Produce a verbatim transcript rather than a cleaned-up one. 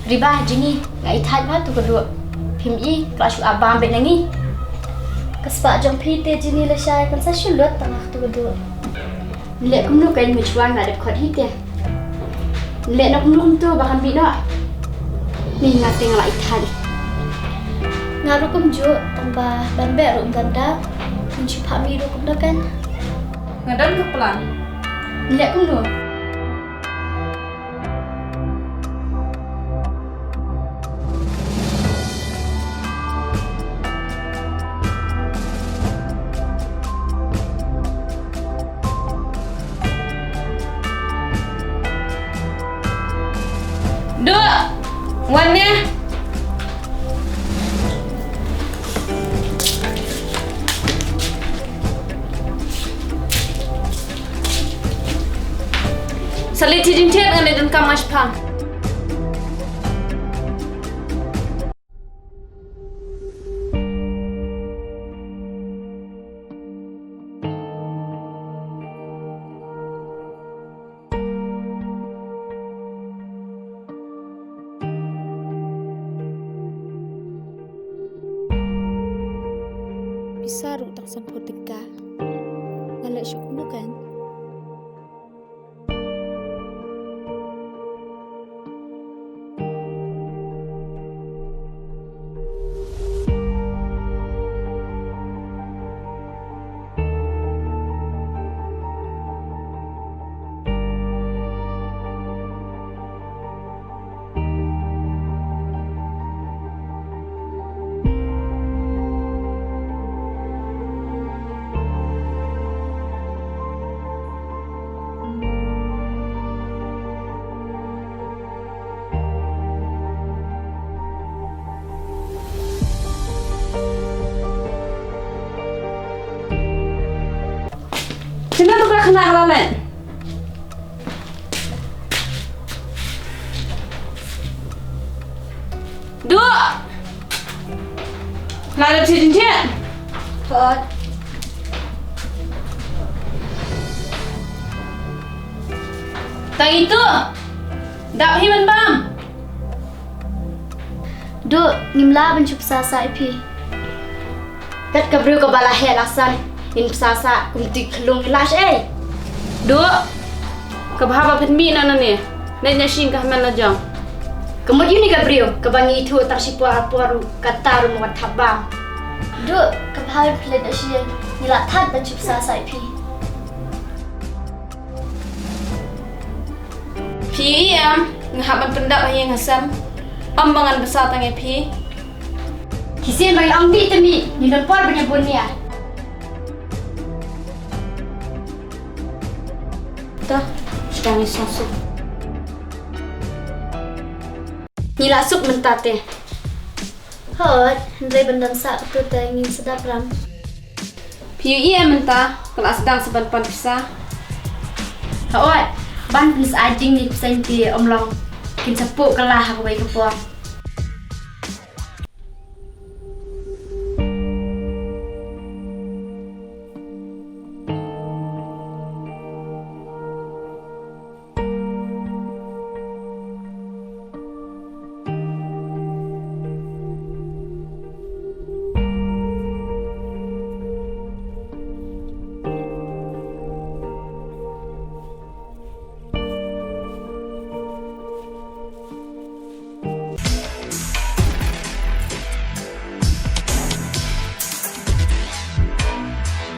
Riba, Jini, nga i thait bha tu ka duh. Phim i, ka la shu ap bam beit na ngi. Ka spah jong phi te Jini lashai kan sa shu lut tang ha tu ka duh. Leh kumno kan, mynshwa nga dep khot hi te. Leh noh kumno kumto ba kan mih noh. Ni nga te nga la i thait. Nga ruh kumjuh, tang ba ban beh ruh ym don da. Mynshu pha mih ruh kumno kan. Nga don ka plan. Leh kumno. Duh! Wan ne! Sa leit thied jingthied, ngan leit donkam ma shipang. Pisa ruh tang sanphew tyngka. Nga leh shuh kumno kan? Sino tu ka kena halalet? Duh! Lada cincin. Hot. Tang itu. Dap hi ban bam. Duh, ngim lah ban shu pisa sah ïa phi. Kat ka briew kaba la heh la san, ngin pisa sah kumtu khlung, ngin lah shaei? Duh, kaba haba pynmih na nane, ne nya shing ka hynmen la jong. Ka mut ïa une ka briew kaba ngi ithuh tang shipor arpor ruh, kata ruh mo wan thap bam. Duh, kaba haba phi leit da shi, ngi lah thait ban shu pisa sah ïa phi. Phi ïohi em, nga hap ban pyndap ha ïing ha sem. Ym ba ngan bsa tang ïa phi. Shisien ba ngi ong mih te mih, ngi don por ban ïa bun nia. To, sdang ïa song suk. Ngi la suk mynta te. Hooid, hynrei ban don sah katto te ngin sdang ram. Phi ïohi em mynta, ka la sdang sa ban pan pisa. Hooid, ban pynsa jing ni pisa ngi ym long. Kin sa puh ka la ha kawei ka por.